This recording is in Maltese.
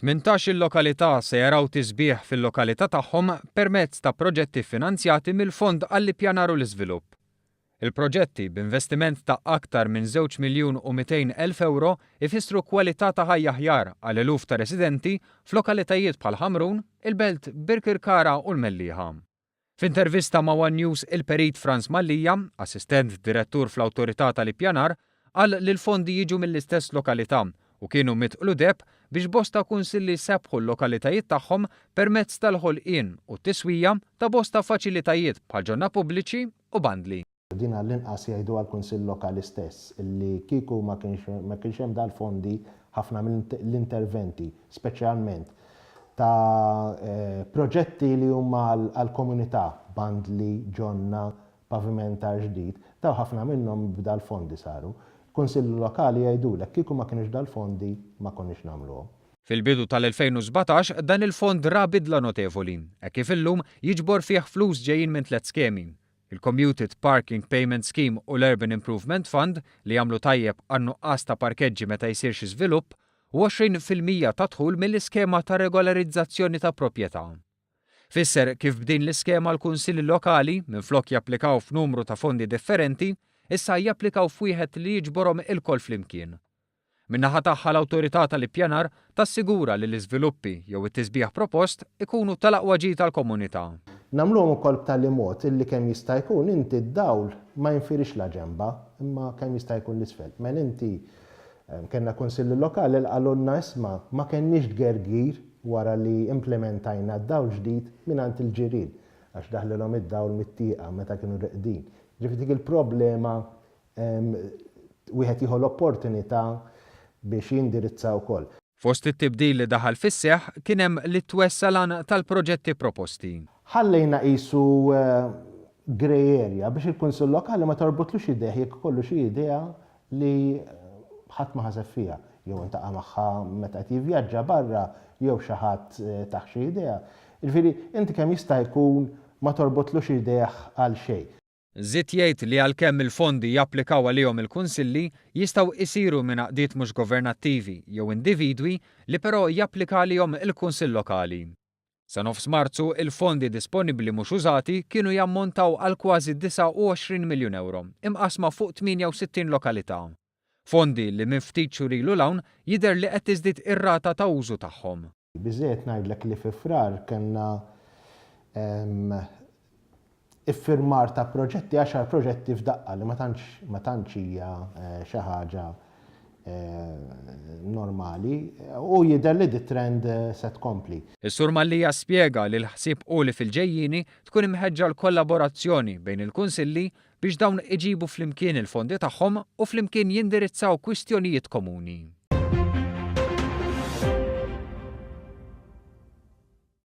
18-il lokalità se jaraw tisbiħ fil-lokalità tagħhom permezz ta' proġetti ffinanzjati mill-Fond għall-Ippjanar u l-Iżvilupp. Il-proġetti, b'investiment ta' aktar minn żewġ miljun u 200,000 ewro, ifissru kwalità ta' ħajja aħjar għal eluf ta' residenti f'lokalitajiet bħal Ħamrun, il-Belt, Birkirkara u l-Mellieħa. F'intervista ma' one News il-Perit Frans Mallia, Assistent Direttur fl-Awtorità tal-Ippjanar, qal li l-fondi jiġu mill-istess lokalità u kienu mitqlu deheb biex bosta kunsilli jsebbħu l-lokalitajiet tagħhom permezz tal-ħolqien u t-tiswija ta' bosta faċilitajiet bħal ġonna pubbliċi u bandli. Din għall-inqas jgħiduha l-Kunsill Lokali stess li kieku ma kienx ma kienx hemm dal-fondi ħafna mill-interventi, speċjalment ta' proġetti li huma għall-komunità, bandli, ġonna, pavimentar ġdid, dawn ħafna minnhom b'dal-fondi saru. Il-Kunsilli Lokali jgħidulek kieku ma kienux dal-fondi ma konniex nagħmluhom. Fil-bidu tal-2017 dan il-fond ra bidla notevoli, hekk kif illum jiġbor fih flus ġejjin minn tlett skemi, il-Commuted Parking Payment Scheme u l-Urban Improvement Fund li jagħmlu tajjeb għan-nuqqas ta' parkeġġi meta jsir xi żvilupp, u 20% tad-dħul mill-iskema ta' regolarizzazzjoni ta' proprjetà. Fisser kif b'din l-iskema l-kunsilli lokali, minflok japplikaw f'numru ta' fondi differenti, issa japplikaw f'wieħed li jiġborhom ilkoll flimkien. Min-naħa tagħha l-Awtorità tal-Ippjanar tassigura li l-iżviluppi jew it-tisbiħ propost ikunu tal-aqwa ġid għall-komunità. Nagħmluhom ukoll b'tali mod illi kemm jista' jkun inti d-dawl ma jinfirix la ġenba imma kemm jista' jkun 'l isfel. Mela inti kellna kunsilli lokali li qalulna isma' ma kenniex tgergir wara li implimentajna d-dawl ġdid mingħand il-ġirien għax daħlilhom id-dawl mit-tieqa meta kienu reqdin. Ġifieri dik il-problema wieħed jieħu l-opportunità biex jindirizza wkoll. Fost it-tibdil li daħal fis-seħħ kien hemm li twessa' l-għan tal-proġetti proposti. Ħallejna qisu grey area biex il-Kunsill Lokali ma torbotlux idejh jekk ikollu xi idea li ħadd ma ħaseb fiha, jew iltaqa' magħha meta qed jivvjaġġa barra jew xi ħadd tah xi idea. Jiġifieri inti kemm jista' jkun ma torbotlux idejh għal xejn. Żied jgħid li għalkemm il-fondi japplikaw għalihom il-kunsilli, jistgħu isiru minn għaqdiet mhux governattivi jew individwi li però japplika għalihom il-Kunsill Lokali. Sa nofs Marzu, il-fondi disponibbli mhux użati kienu jammontaw għal kważi 29 miljun ewro, imqassma fuq 68 lokalità. Fondi li minn ftit xhur ilu 'l hawn jidher li qed tiżdied ir-rata ta' użu tagħhom. Biżżejjed ngħidlek li fi Frar kellna iffirmar ta' proġetti, għaxar proġetti f'daqqa li ma tantx ma tantx hija xi ħaġa normali u jidher li dit-trend se tkompli. Is-Sur Mallia spjega li l-ħsieb hu li fil-ġejjieni tkun imħeġġa l-kollaborazzjoni bejn il-kunsilli biex dawn iġibu flimkien il-fondi tagħhom u flimkien jindirizzaw kwistjonijiet komuni.